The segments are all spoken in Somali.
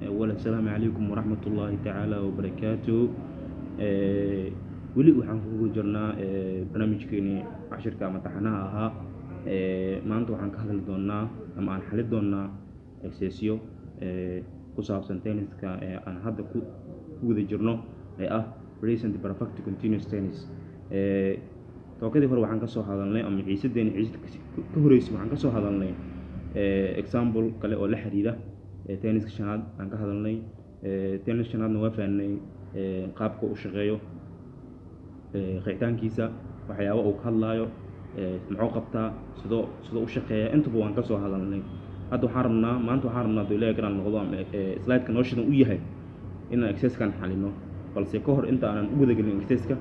Awal, assalaamu calaykum waraxmatullaahi tacaala wabarakaatu. Weli waxaan kugu jirnaa barnaamijkeenii cashirka ama taxanaha ahaa. Maanta waxaan ka hadli doonaa ama aan xalin doonaa exercise-yo ku saabsan tense-ka ee aan hadda ku guda jirno ee ah present perfect continuous tense. Tookadii hore waxaan ka soo hadalnay, ama xiisadeeni xiisad ka horeysay, waxaan ka soo hadalnay example kale oo la xiriira tense-ka shanaad aan ka hadalnay. Tense shanaadna waa fahnay qaabka u shaqeeyo, qeexitaankiisa, waxyaabo uu ka hadlaayo, muxuu qabtaa, sidoo u shaqeeya, intaba waan ka soo hadalnay. Hadda waxaan rabnaa, maanta waxaan rabnaa, duu Ilaahay karaan noqdo ama slide-ka noo shidan u yahay, inaan exercise-kan xalino. Balse ka hor inta aanan u gudagelin exercise-ka,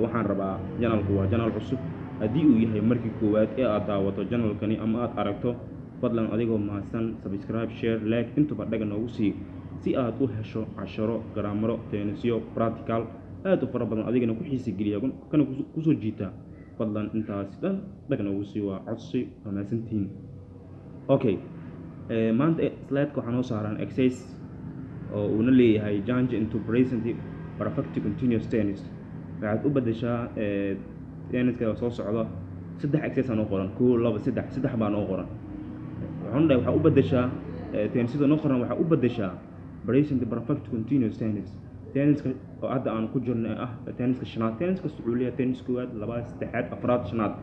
waxaan rabaa, channel-ku waa channel cusub. Haddii uu yahay markii koowaad ee aad daawato channel-kani ama aad aragto, fadlan adigoo mahadsan subscribe, share, like intuba dhaga noogu sii, si aad u hesho casharo, grammar-o, tense-yo, practical aad u fara badan, adigana ku xiisi geliya kana kusoo jiita. Fadlan intaas dhan dhag noogu sii, waa codsi, waa mahadsantihiin. Okay, maanta slide-ka waxaa noo saaran exercise oo uuna leeyahay "Change into present perfect continuous tense". Waxaad u bedeshaa tense-ka soo socda. Saddex exercise aa noo qoran, kow, laba, saddex, saddex baa noo qoran. Waxaan dhahay, waxaa u bedeshaa tense-yada noo qoran, waxaa u bedeshaa present perfect continuous tense, tense-ka oo hadda aan ku jirno ee ah tense-ka shanaad. Tense kasta wuxuu leeyahay tense koowaad, labaad, saddexaad, afraad, shanaad.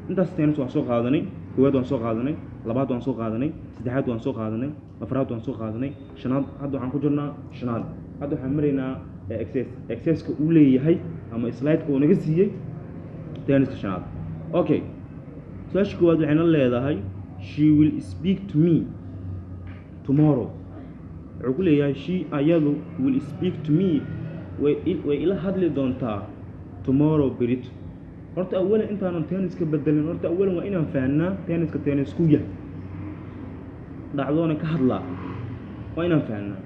Intaas tense waan soo qaadanay. Koowaad waan soo qaadanay, labaad waan soo qaadanay, saddexaad waan soo qaadanay, afraad waan soo qaadanay, shanaad hadda waxaan ku jirnaa shanaad. Hadda waxaan maraynaa exercise, exercise-ka uu leeyahay ama slide-ka uu naga siiyey tense-ka shanaad. Okay, su-aasha koowaad waxayna leedahay "She will speak to me tomorrow". Wuxuu ku leeyahay she, ayadu, will speak to me, way ila hadli doontaa, tomorrow, berito. Horta awalan intaanan tense-ka bedelin, horta awalan waa inaan fahnaa tense-ka tense-ku yahay, dhacdoona ka hadlaa waa inaan fahnaa.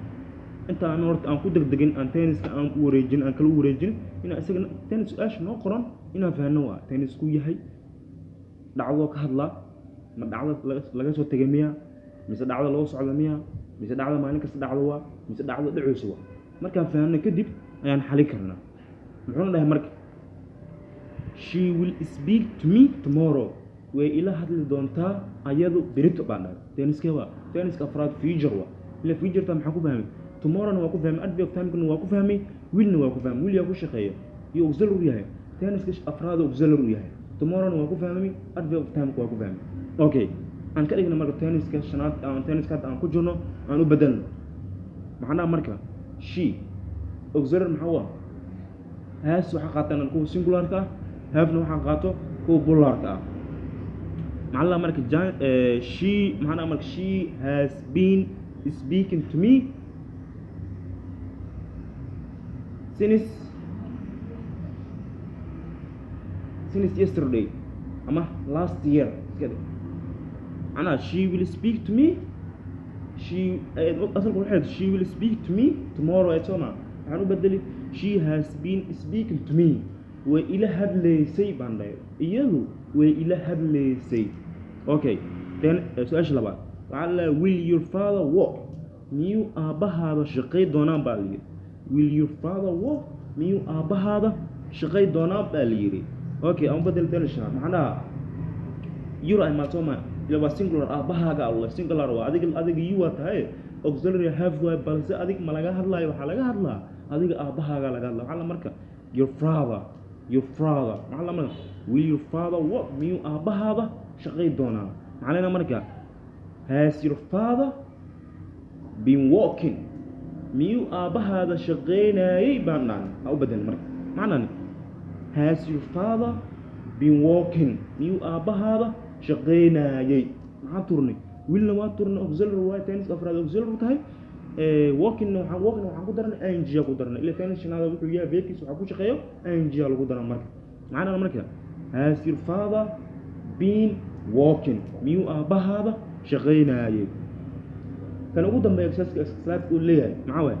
Intaan horta aan ku degdegin, aan tense-ka aan u wareejin, aan kala u wareejin, inaan isaga tense su-aasha noo qoran inaan fahno waa tense-ku yahay, dhacdoo ka hadlaa. Ma dhacdo laga soo tegay miya, mise dhacdo loo socdo miya, mise dhacdo maalin kasta dhacdo waa, mise dhacdo dhaceyso waa? Markaan fahanno kadib ayaan xalin karnaa. Muxuuna dhahay marka? "She will speak to me tomorrow", way ila hadli doontaa ayadu berito baan dhahay. Tense-kee waa? Tense-ka afraad, future waa. Ila future-ta maxaa ku fahmay? Tomorrowna waa ku fahmay, adverb of time-kana waa ku fahmay, willna waa ku fahmay. Will yaa ku shaqeeya iyo auxiliary u yahay? Tense-ka afraad auxiliary u yahay. Tomorrowna waa ku fahmay, adverb of time-ka waa ku fahmay. Okay, aan ka dhigna marka tense-ka shanaad aan tense-ka hadda aan ku jirno aan u bedelno. Maxaa dhaha marka? She auxiliary maxaa u ah? Has waxaa qaataan kuwa singularka ah, have-na waxaa qaato kuwa pluralka ah. Maxaa la marka she, maxaa dhaha marka? She has been speaking to me since yesterday ama last year iska dhig. Macnaha she will speak to me, she asalku waxay ahayd "She will speak to me tomorrow" ee sooma? Waxaan u bedeli "She has been speaking to me", way ila hadlaysay baan dhahay, iyadu way ila hadlaysay. Okay, then su-aasha labaad waxaa la leeyahay "Will your father work?" Miyuu aabbahaada shaqay doonaan baa la yidhi. "Will your father work?" Miyuu aabbahaada shaqay doonaa baa la yidhi. Okay, aan u bedel tense shanaad. Maxaan dhahaa? Your ay maad sooma? Ila waa singular, aabbahaaga alla singular waa adiga, adiga you waa tahay, auxiliary have waay. Balse adig ma laga hadlaayo, waxaa laga hadlaa adiga aabbahaaga laga hadlaa. Maxaa la marka? Your father, your father. Maxaa la marka? "Will your father work?" Miyuu aabbahaada shaqay doonaa? Maxaa leena marka? "Has your father been working?" Miyuu aabbahaada shaqaynayay baan dhahan. Ha u bedelin marka. Maxaa dhahan? "Has your father been working?" Miyuu aabbahaada shaqaynayay? Maxaan turnay? Will-na waa turnay, auxiliary waay, tense afraad auxiliary tahay. Working-na waxaan, working waxaan ku daranay ing ku daranay. Ila tense shanaad wuxuu yahay verb-kiisa waxaa ku shaqeeyo ing lagu daraa. Marka maxaa dhahan marka? "Has your father been working?" Miyuu aabbahaada shaqaynayay? Kan ugu dambeeya exercise slide uu leeyahay maxaa waaye?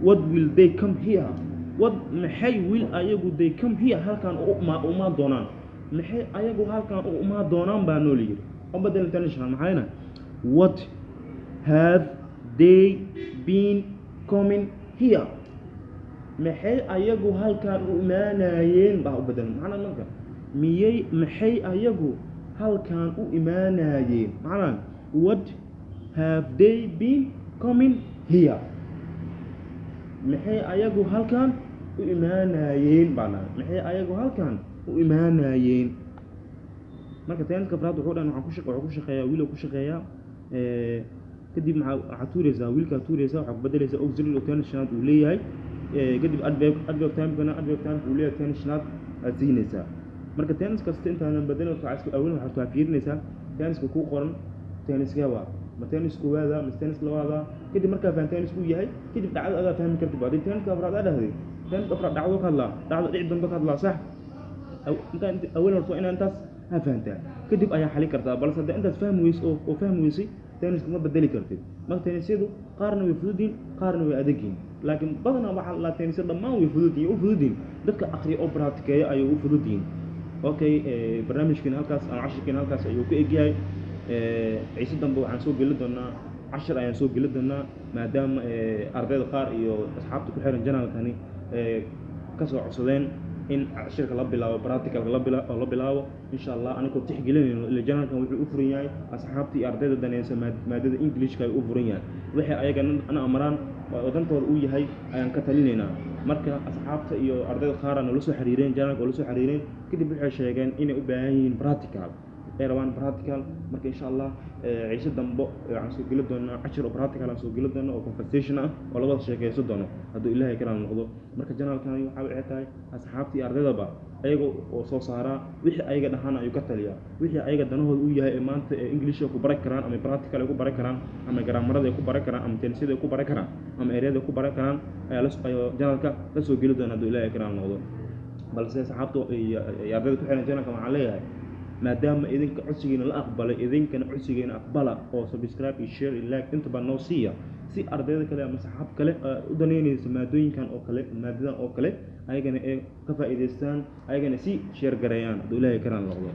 "What will they come here?" What, maxay, will, ayagu, they come here, halkan u imaan doonaan. Maxay ayagu halkan u imaan doonaan baa noo layidhi. Oo bedel tense shanaad. Maxaa leena? "What have they been coming here? Maxay ayagu halkan u imaanayeen baa u bedelan. Macnaa marka miyay, maxay ayagu halkan u imaanayeen? Macnaa, what have they been coming here? Maxay ayagu halkan u imaanayeen baa dhahay. Maxay ayagu halkan u imaanayeen? Marka tense-ka afraad wuxuu dhan waxaan ku shaq wuxuu ku shaqeeyaa will ku shaqeeyaa. Kadib maxaa waxaad tuuraysaa? Will-kaa tuuraysaa, waxaad ku bedelaysaa auxiliary oo tense shanaad uu leeyahay. Kadib adverb time-kana, adverb time uu leeyahay tense shanaad aad siinaysaa. Marka tense kasta intaanan bedelin, waxaa iska awalin waxaad fiirinaysaa tense-ka kuu qoran, tense-kee waa? Ma tense koowaada mise tense labaada? Kadib markaa fahan tense uu yahay, kadib dhacdo adaa fahmi kartid. Haddii tense afraad aa dhahday, tense afraad dhacdo ka hadlaa, dhacdo dhici doonto ka hadlaa, sax? Intaa awal horta waa inaa intaas ha fahantaa, kadib ayaa xalin kartaa. Balse haddii intaas fahmi weyse oo fahmi weysay, tense-ka ma bedeli kartid. Marka tense-yadu qaarna way fududyihin, qaarna way adagyihin, laakiin badanaa waxaa la tense-ya dhammaan way fududyihin, u fududyihin dadka aqriya oo baraatikeeya ayay u fududyihiin. Okay, barnaamijkeena halkaas ama cashirkeena halkaas ayuu ku egyahay. Ciise dambe waxaan soo geli doonaa cashir ayaan soo geli doonaa, maadaama ardayda qaar iyo asxaabta ku xiran channel-kani kasoo codsadeen in cashirka la bilaabo, practicalka la bila oo la bilaabo, insha Allah, anigoo tixgelinayno ila channel-kan wuxuu u furan yahay asxaabta iyo ardayda daneysa maadada Englishka ayuu u furan yahay. Wixii ayaga na amraan oo dantooda uu yahay ayaan ka talinaynaa. Marka asxaabta iyo ardayda qaar nala soo xiriireen, channel-ka oo la soo xiriireen, kadib waxay sheegeen inay u baahan yihiin practical, ay rabaan practical. Marka insha Allah, ciise dambo waxaan soo geli doonaa cashir oo practical aan soo geli doono oo conversation ah oo labada sheekeysan doono, hadduu Ilaahay karaan noqdo. Marka channel-kani waxa waxay tahay asxaabta iyo ardaydaba ayaga oo soo saaraa wixii ayaga dhahaan ayuu ka taliyaa, wixii ayaga danahooda u yahay ee maanta ee English ku baran karaan ama practical ay ku baran karaan ama grammar-ada ay ku baran karaan ama tense-yada ay ku baran karaan ama ereyada ay ku baran karaan ayaa la ayaa channel-ka la soo geli doona, hadduu Ilaahay karaan noqdo. Balse asxaabta iyo ardayda ku xiran channel-ka waxaan leeyahay, maadaama idinka codsigiina la aqbalay, idinkana codsigiina aqbala oo subscribe iyo share iyo like intaba noo siiya, si ardayda kale ama saxaab kale u danaynaysa maadooyinkan oo kale, maadadan oo kale, ayagana ay ka faa'iidaystaan, ayagana si share gareeyaan, hadduu Ilaahay karaan noqdo.